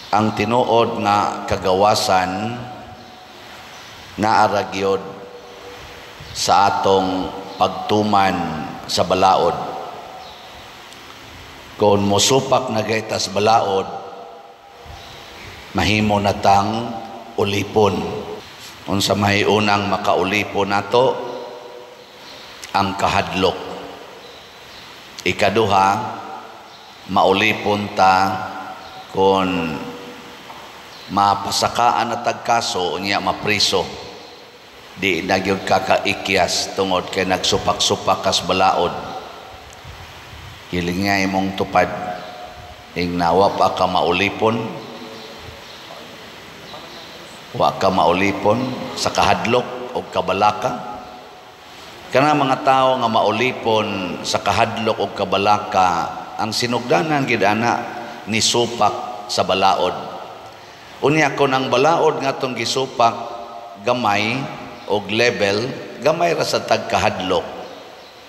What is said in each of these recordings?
Ang tinuod nga kagawasan naa ra gyud sa atong pagtuman sa balaod. Kung mosupak na gayud ta's balaod, mahimo na tang ulipon. Unsa may unang makaulipon nato? Ang kahadlok. Ikaduha, maulipon ta kung mapasakaan na tag kaso, unya mapriso. Di na gyud ka kaikyas tungod kay nagsupak-supak kas balaod. Hiling nga imong tupad, ingna wa pa ka maulipon, wa ka maulipon sa kahadlok o kabalaka. Kana mga tao nga maulipon sa kahadlok o kabalaka, ang sinugdanan gid ana ni supak sa balaod. Unya kon ang balaod nga atong gisupak gamay og level, gamay ra sa tagkahadlok.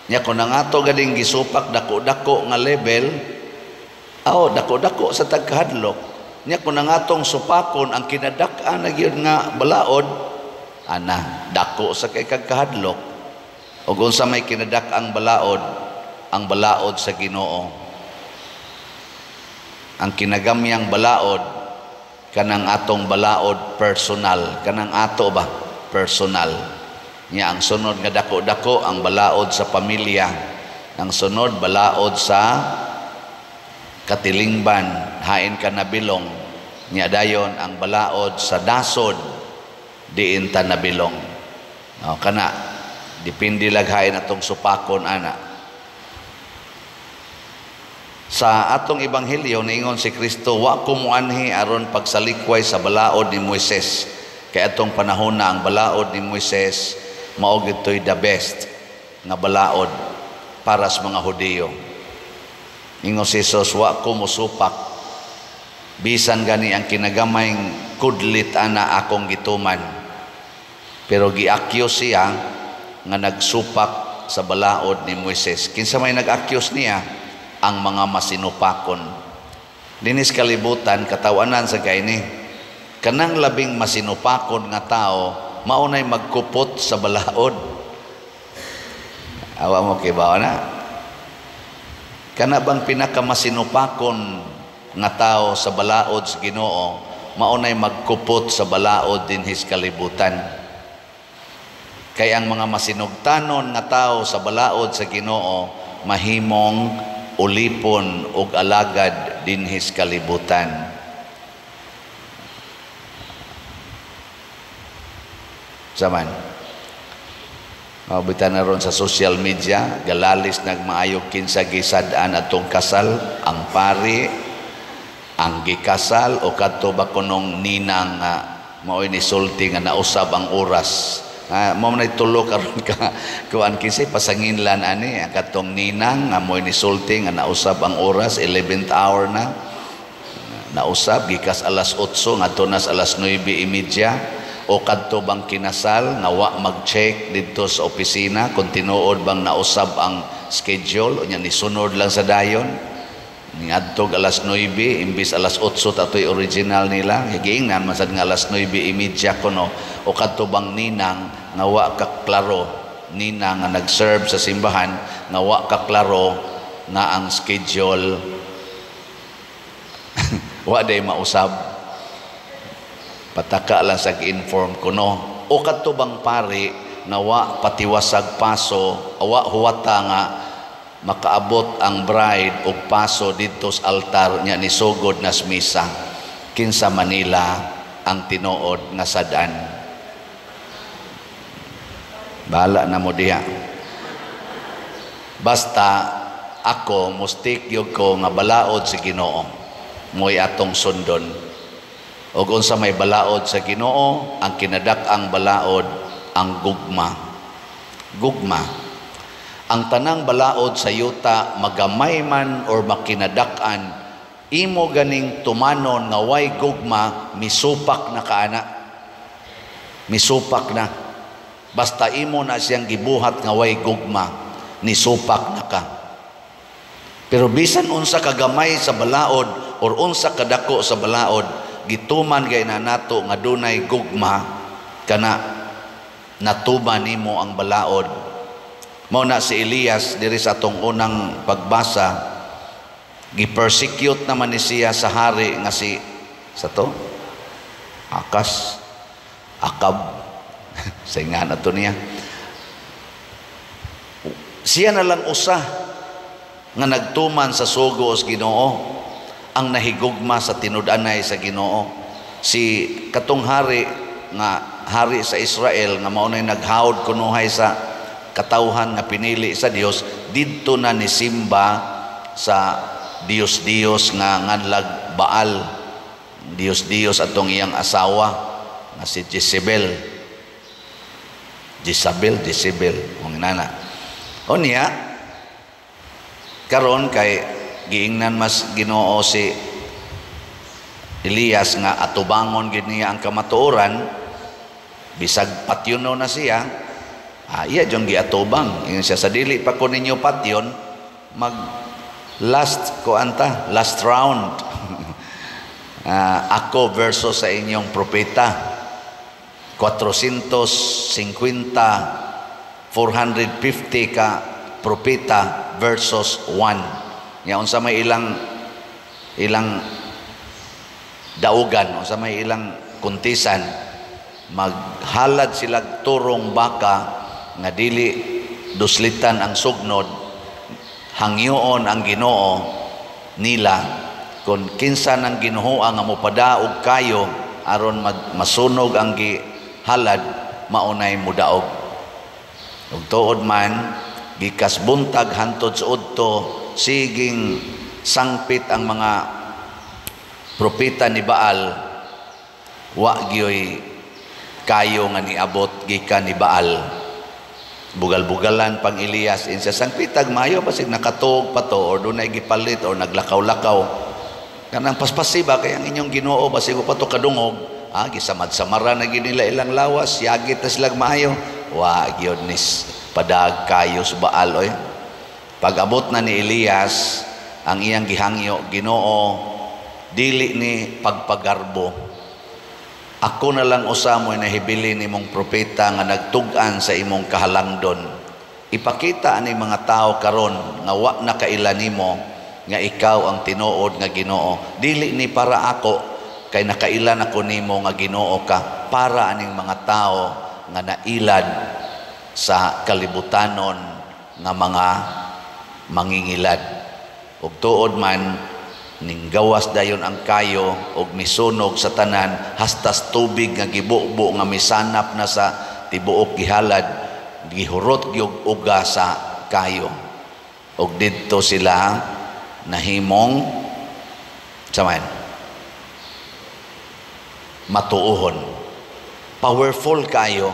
Nya kon ang ato ganing gisupak dako-dako nga level, aw dako-dako sa tagkahadlok. Nya kon ang atong supakon ang kinadak-an na gyud nga balaod, ana dako sa kay kagkahadlok. Ug unsa may kinadak-ang balaod? Ang balaod sa Ginoo. Ang kinagamyang balaod kanang atong balaod personal, kanang ato ba personal. Nya ang sunod nga dako-dako ang balaod sa pamilya, ang sunod balaod sa katilingban, hain ka nabilong. Nya dayon ang balaod sa nasod, diin ta nabilong. O, kana depende lag hain atong supakon ana. Sa atong ebanghelyo niingon si Kristo, "Wa ko moanhi aron pagsalikway sa balaod ni Moises." Kay atong panahon na ang balaod ni Moises mao gitoy the best nga balaod para sa mga Hudiyo. Ingon si Jesus, "Wa ko mosupak, bisan gani ang kinagamayng kudlit ana akong gituman." Pero gi-accuse siya nga nagsupak sa balaod ni Moises. Kinsa may nag-accuse niya? Ang mga masinupakon. Dinis kalibutan, katawanan sa kayni. Kanang labing masinupakon nga tao, maunay magkupot sa balaod. Awa mo kay na? Kana bang pinakamasinupakon nga tao sa balaod sa Ginoo, maunay magkupot sa balaod dinhis kalibutan. Kay ang mga masinugtanon nga tao sa balaod sa Ginoo, mahimong ulipon og alagad dinhis kalibutan. Saman. Mabitan na ron sa social media, galalis nagmaayo kinsa gisad-an atong kasal, ang pari, ang gikasal, o kadto ba kunong ninang mao'y nisulti nga nausab ang oras. Mao man tulo karon ka kuan kinsay pasanginlan ani ang katong ninang nga mo'y nisulti nga nausab ang oras, 11th hour na nausab gikas alas 8 ngadto nas alas 9:30, o kadto bang kinasal nga wa mag-check didto sa opisina kung tinuod bang nausab ang schedule, unya nisunod lang sa dayon niadtog alas 9 imbis alas 8 tatoy original nila, giingnan man sad nga alas 9:30 kuno, o kadto bang ninang nga wa ka klaro, ninang nga nag-serve sa simbahan nga wa ka klaro nga ang schedule wa day mausab, pataka lang sa inform kuno, o kadto bang pari nga wa patiwasag paso, wa huwata nga makaabot ang bride og paso didto sa altar nya nisugod na sa misa. Kinsa Manila ang tinuod nga sad-an? Bahala na mo diha. Basta ako mustik gyud ko nga balaod sa Ginoo mo'y atong sundon. Og unsa may balaod sa Ginoo? Ang kinadak-ang balaod, ang gugma. Gugma. Ang tanang balaod sa yuta, magamay man or makinadak-an, imo ganing tumanon nga way gugma, misupak na kaana. Misupak na. Basta imo na siyang gibuhat nga way gugma, nisupak na ka. Pero bisan unsa kagamay sa balaod or unsa kadako sa balaod, Gituman gay na nato nga dunay gugma, kana natuman nimo ang balaod. Mao na si Elias diri sa atong unang pagbasa, gi-persecute naman ni siya sa hari nga si sa to Akas Akab sa nga na to niya. Siya na lang usa nga nagtuman sa sugo sa Ginoo, ang nahigugma sa tinud-anay sa Ginoo. Si katong hari nga hari sa Israel nga mao nay naghawod kunuhay sa katawhan nga pinili sa Dios, didto na ni simba sa Dios-Dios nga nganlag Baal, Dios-Dios atong iyang asawa nga si Jezebel. Jezebel, Jezebel, kung inana. O niya, karon kay giingnan mas Ginoo si Elias nga atubangon gid niya ang kamatuoran, bisag patyono na siya, iya jung giatubang. Ingon siya, sa dili pa ko ninyo patyon, mag last ko anta, last round. Ako versus sa inyong propeta. 450, 450 ka propeta versus 1. Nya unsa may ilang ilang daugan, unsa may ilang kuntisan, maghalad sila turong baka nga dili duslitan ang sugnod, hangyoon ang Ginoo nila kung kinsa nang Ginoo nga mopadaog kayo aron masunog ang gihalad, maunay mudaog. Ug tuod man, gikas buntag hantod sa udto, siging sangpit ang mga propeta ni Baal, wa gyoy kayo nga niabot gikan ni Baal. Bugal-bugalan pang Elias insa sangpitag maayo, basig nakatuog pa to or dunay gipalit or naglakaw-lakaw, kanang paspasi ba kay ang inyong Ginoo, basig pa to kadungog. Gisamad-samara na gid nila ilang lawas, yagit na silang maayo, wa gyud nis padag kayo sa Baal oy. Pag-abot na ni Elias, ang iyang gihangyo, "Ginoo, dili ni pagpagarbo, ako na lang usa mo'y nahibili nimong propeta nga nagtug-an sa imong kahalangdon. Ipakita ani mga tao karon nga wa nakaila nimo nga ikaw ang tinuod nga Ginoo. Dili ni para ako, kay nakailan ako nimo nga Ginoo ka, para aning mga tao nga nailad sa kalibutanon nga mga mangingilad." Ug tuod man, ninggawas dayon ang kayo og misunog sa tanan, hastas tubig nga gibubo nga misanap na sa tibuok gihalad, gihurot gyud uga sa kayo. Og didto sila nahimong saman matuohon. Powerful kayo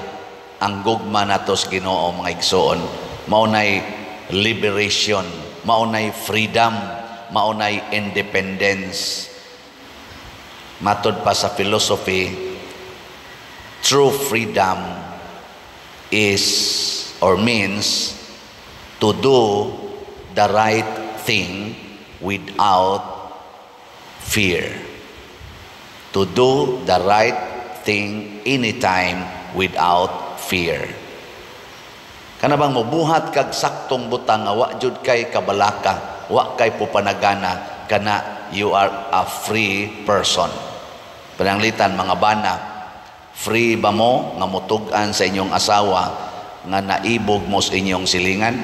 ang gugma nato sa Ginoo, mga igsoon. Mao nay liberation, mao nay freedom, mao nay independence. Matod pa sa philosophy, true freedom is or means to do the right thing without fear. To do the right thing anytime without fear. Kana bang mobuhat kag saktong butang nga wa jud kay kabalaka, wa kay pupanagana, kana you are a free person. Pananglitan mga bana, free ba mo nga mutug-an sa inyong asawa nga naibog mo sa inyong silingan?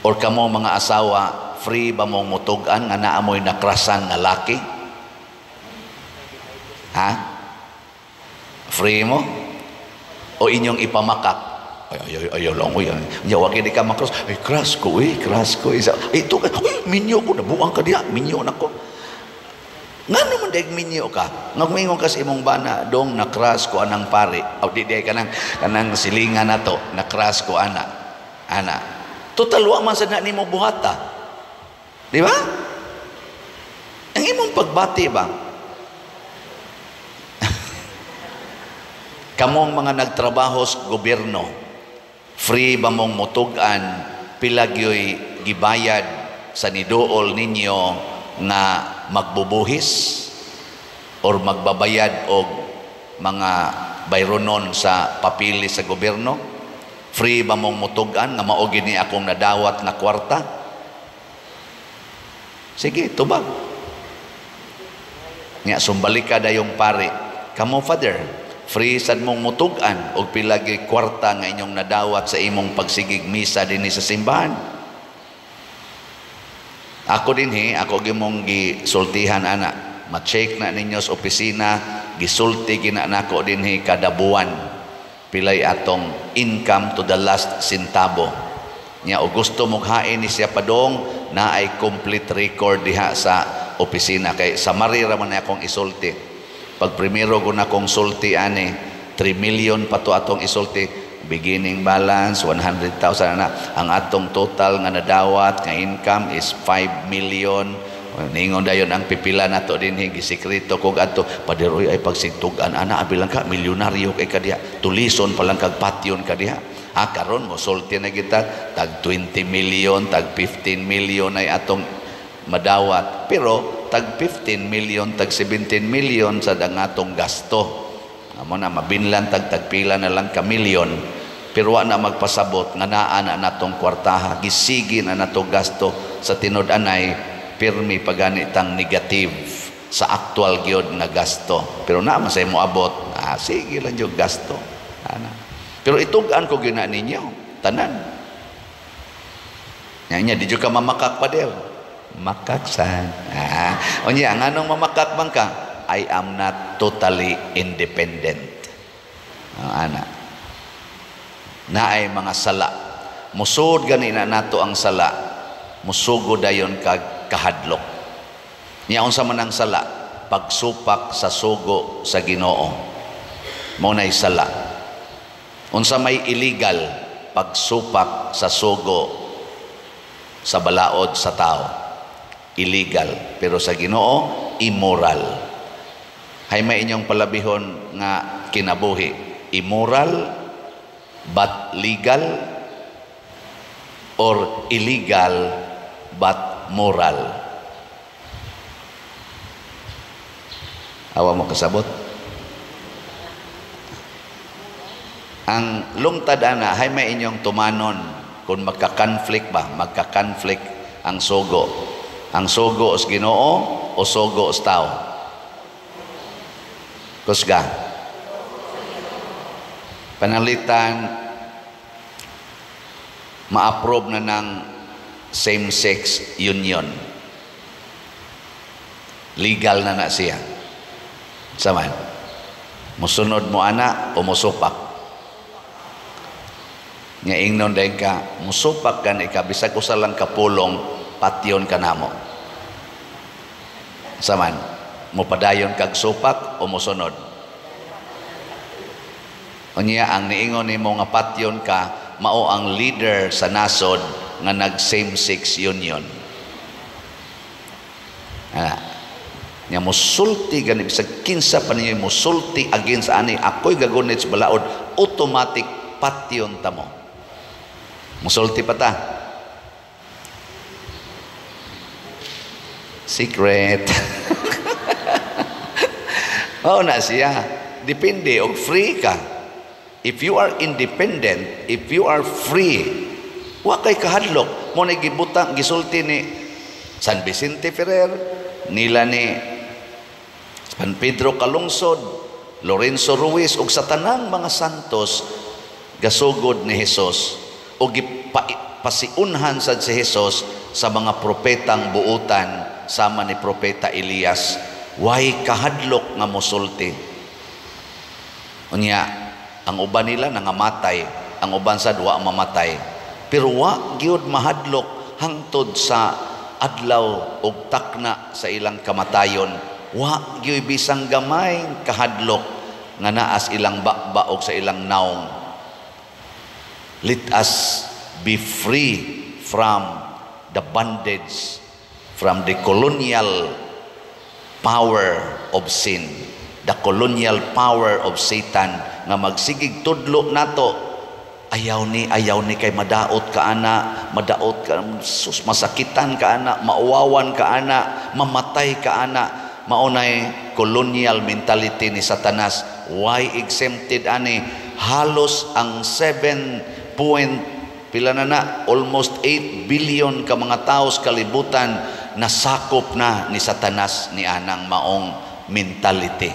Or kamo mga asawa, free ba mong mutug-an nga naamoy nakrasan nga laki? Ha? Free mo? O inyong ipamakak? Ay, ay, ay, ayaw lang ko yan. Nya, wag di ka makross. Ay, crush ko eh, crush ko eh. Ito, uy, minyo ko, nabuang ka diha, minyo na ko. Nga naman daig minyo ka. Nga kumingon ka sa imong bana, dong, na-crush ko anang pare. O di di kanang, kanang silingan na to, na-crush ko ana. Ana. Total, wa man sa na nimo buhata. Di ba? Ang imong pagbati ba? Kamong mga nagtrabaho sa gobyerno, free ba mong mutug-an pilagyoy gibayad sa niduol ninyo nga magbubuhis? Or magbabayad og mga bayronon sa papili sa gobyerno? Free ba mong mutug-an nga mao gini akong nadawat na kwarta? Sige, tubag. Nya sumbalik ka dayong pare. Kamo, Father, free sad mong mutug-an og pila gyud kwarta nga inyong nadawat sa imong pagsigig misa dinhi sa simbahan. Ako dinhi, ako gimong gisultihan ana. Ma-check na ninyo sa opisina, gisulti gina nako dinhi kada buwan. Pilay atong income to the last centavo. Nya og gusto mong hain ni siya padong, naay complete record diha sa opisina kay sa ra man akong isulti. Pag primero ko na akong sulti ani, 3 million pa to atong isulti, beginning balance 100,000 na, ang atong total nga nadawat nga income is 5 million. Ningon dayon ang pipila nato dinhi, gisikreto kog adto, "Pader oy, ay pagsigtug-an ana, abilang ka milyonaryo kay kadiha, tulison pa lang kag patyon ka diha." Ah, karon mo sulti na kita tag 20 million, tag 15 million ay atong madawat, pero tag 15 million, tag 17 million sa ang atong gasto. Amo na mabinlan tag tagpila na lang ka milyon, pero wa na magpasabot nga naa na natong kwartaha, gisigi na natong gasto. Sa tinud-anay pirmi pagani tang negative sa actual gyud nga gasto, pero naa man say moabot, ah, sige lang gyud gasto ana. Pero itug-an ko gyud na ninyo tanan nya. Nya di jud ka mamakak, pader? Makaksan. Ah, unya nganong mamakak man ka? I am not totally independent. Ah, ana, naay mga sala. Musod gani na nato ang sala, musugo dayon kag kahadlok. Nya unsa man ang sala? Pagsupak sa sugo sa Ginoo, mao nay sala. Unsa may illegal? Pagsupak sa sugo sa balaod sa tao, illegal, pero sa Ginoo immoral. Hay may inyong palabihon nga kinabuhi: immoral but legal or illegal but moral? Awa mo kasabot? Ang lungtad ana, hay may inyong tumanon kung magka-conflict ba, magka-conflict ang sugo. Ang sugo sa Ginoo o sugo sa tao? Kusga. Panalitan ma-approve na ng same-sex union. Legal na na siya. Saman, musunod mo ana o musupak? Nga ingnon dayon ka, musupak ka na ika, bisag usa lang kapulong, patyon ka namo. Saman, mupadayon kag supak o musunod? Unya ang niingon nimo nga patyon ka, mao ang leader sa nasod nga nag same-sex union. Ah, nya musulti gani bisag kinsa pa ninyo musulti against ani, ako'y gagunit sa balaod, automatic patyon ta mo. Musulti pa ta. Secret. Oo na siya. Depende og free ka. If you are independent, if you are free, wa kay kahadlok. Mo na gibutang gisulti ni San Vicente Ferrer, nila ni San Pedro Calungsod, Lorenzo Ruiz ug sa tanang mga santos gasugod ni Hesus o gipasiunhan sad si Hesus sa mga propetang buutan sama ni Propeta Elias. Way kahadlok nga mosulti. Unya ang uban nila nangamatay, ang uban sad wa mamatay, pero wa gyud mahadlok hangtod sa adlaw og takna sa ilang kamatayon. Wa gyud bisang gamay kahadlok nga naas ilang bakba og sa ilang naong. Let us be free from the bondage, from the colonial power of sin, the colonial power of Satan nga magsigig tudlo nato. Ayaw ni kay madaot ka ana, madaot ka, sus, masakitan ka ana, mauwawan ka ana, mamatay ka ana. Maunay colonial mentality ni Satanas. Why exempted ani? Halos ang 7 point pila na na, almost 8 billion ka mga tao sa kalibutan nasakop na ni Satanas ni anang maong mentality.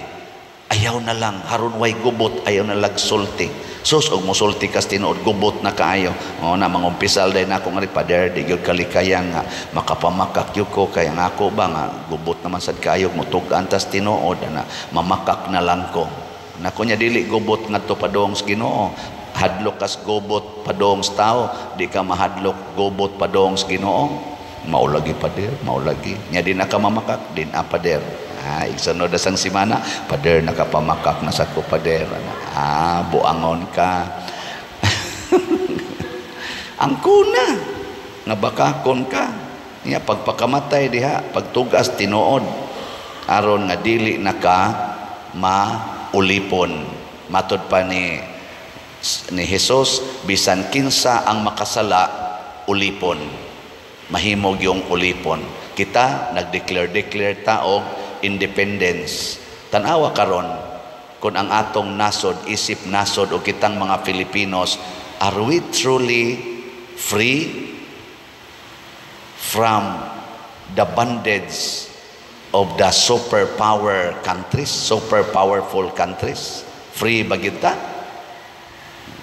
Ayaw na lang haron way gubot, ayaw na lag sulti. Sus, og mosulti kas tinuod, gubot na kaayo. O na mangumpisal day na ako nga, "Pader, di gyud kalikayan nga makapamakak gyud ko kay ang ako ba nga gubot naman sad kaayo, mutug-an tas tinuod na mamakak na lang ko." Nako nya dili gubot ngadto padung sa Ginoo. Hadlok kas gubot padung sa tao, di ka mahadlok gubot padung sa Ginoo. "Maulagi, pader, maulagi." Nya di na ka mamakak din a, pader. Ah, igsunod na sang simana, "Pader, nakapamakak na sa ko, pader." "Ah, buangon ka." Ang kuna nga bakakon ka. Nya pagpakamatay diha, pagtugas tinuod aron nga dili na ka maulipon. Matod pa ni Jesus, bisan kinsa ang makasala, ulipon. Mahimog yung ulipon. Kita nagdeclare declare ta og independence. Tanawa karon kung ang atong nasod, isip nasod o kitang mga Filipinos, are we truly free from the bondage of the superpower countries, super powerful countries? Free ba kita?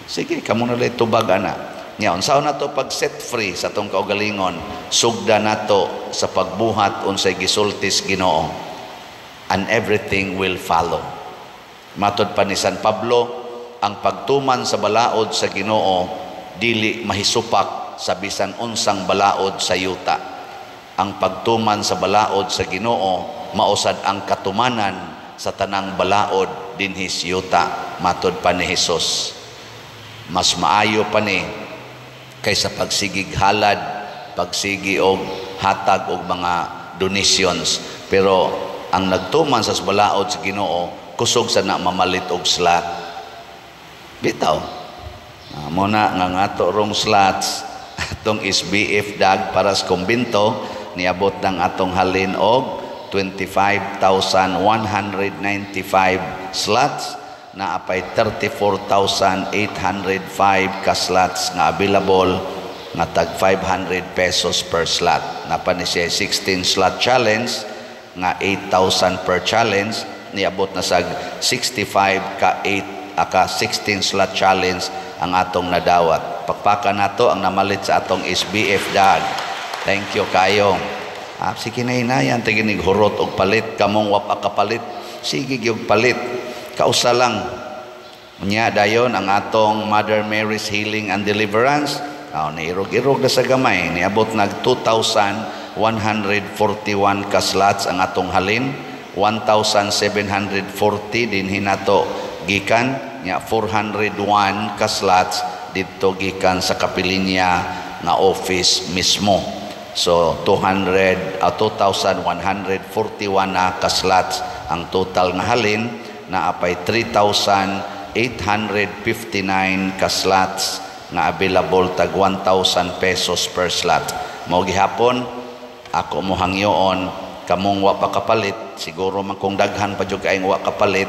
Sige, kamo na lang tubag ana. Nya unsaon nato pag set free sa atong kaugalingon? Sugda nato sa pagbuhat unsay gisultis Ginoo, and everything will follow. Matod pa ni San Pablo, ang pagtuman sa balaod sa Ginoo dili mahisupak sa bisan unsang balaod sa yuta. Ang pagtuman sa balaod sa Ginoo mausad ang katumanan sa tanang balaod dinhi sa yuta, matod pa ni Jesus. Mas maayo pa ni kaysa pagsigig halad, pagsigi og hatag og mga donations. Pero ang nagtuman sa balaod sa Ginoo, kusog sa na mamalit og slot. Bitaw. Mo na nga ngato rong slots atong SBF dag para sa kumbinto, niabot ng atong halin og 25,195 slots na apay 34,805 ka slots nga available nga tag 500 pesos per slot. Napa ni siya 16 slot challenge nga 8,000 per challenge, niabot na sa 65 ka 8 aka 16 slot challenge ang atong nadawat. Pakpakan nato ang namalit sa atong SBF dag. Thank you kayo. Ah, sige na hinayan, tiginig hurot og palit, kamong wapa kapalit. Sige gyud palit. Kausa lang. Unya dayon ang atong Mother Mary's Healing and Deliverance. Ah, niirog-irog na sa gamay, niabot nag 2,141 ka slots ang atong halin. 1,740 din hinato gikan nya 401 ka slots didto gikan sa kapilinya nga office mismo. So 200 2,141 na ka slots ang total nga halin na apay 3,859 ka slots nga available tag 1,000 pesos per slot. Mao gihapon ako mo hangyoon kamong wa pa kapalit, siguro man kung daghan pa jud kay wa kapalit,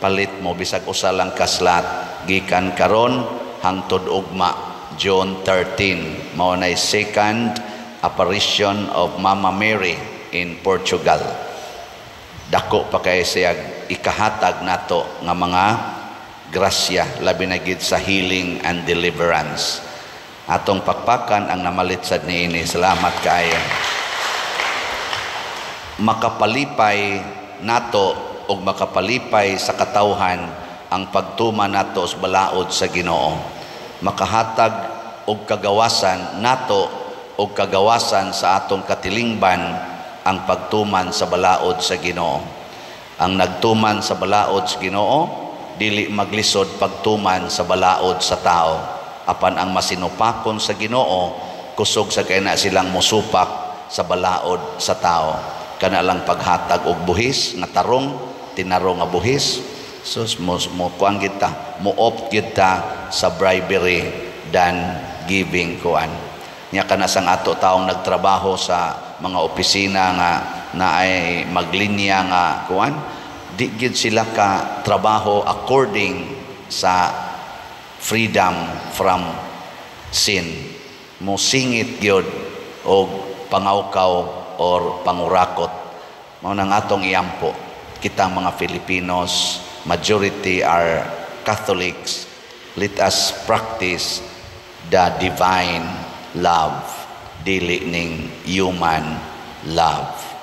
palit mo bisag usa lang ka slot gikan karon hangtod ugma, June 13, mao nay second apparition of Mama Mary in Portugal. Dako pa kay siya ikahatag nato nga mga grasya, labi na gid sa healing and deliverance. Atong pakpakan ang namalit sad niini. Salamat kaayo. Makapalipay nato og makapalipay sa katawhan ang pagtuman nato sa balaod sa Ginoo. Makahatag og kagawasan nato og kagawasan sa atong katilingban ang pagtuman sa balaod sa Ginoo. Ang nagtuman sa balaod sa Ginoo dili maglisod pagtuman sa balaod sa tao. Apan ang masinupakon sa Ginoo, kusog sa kay na silang musupak sa balaod sa tao. Kana lang paghatag og buhis nga tarong, tinarong nga buhis. Sus, mo kuan kita, mo opt kita sa bribery than giving kuan. Nya kana sang ato taong nagtrabaho sa mga opisina nga na ay maglinya nga kuan, di gyud sila ka trabaho according sa freedom from sin. Mo singit gyud og pangawkaw or pangurakot. Mao nang atong iampo kita mga Filipinos, majority are Catholics, let us practice the divine love, dili ning human love.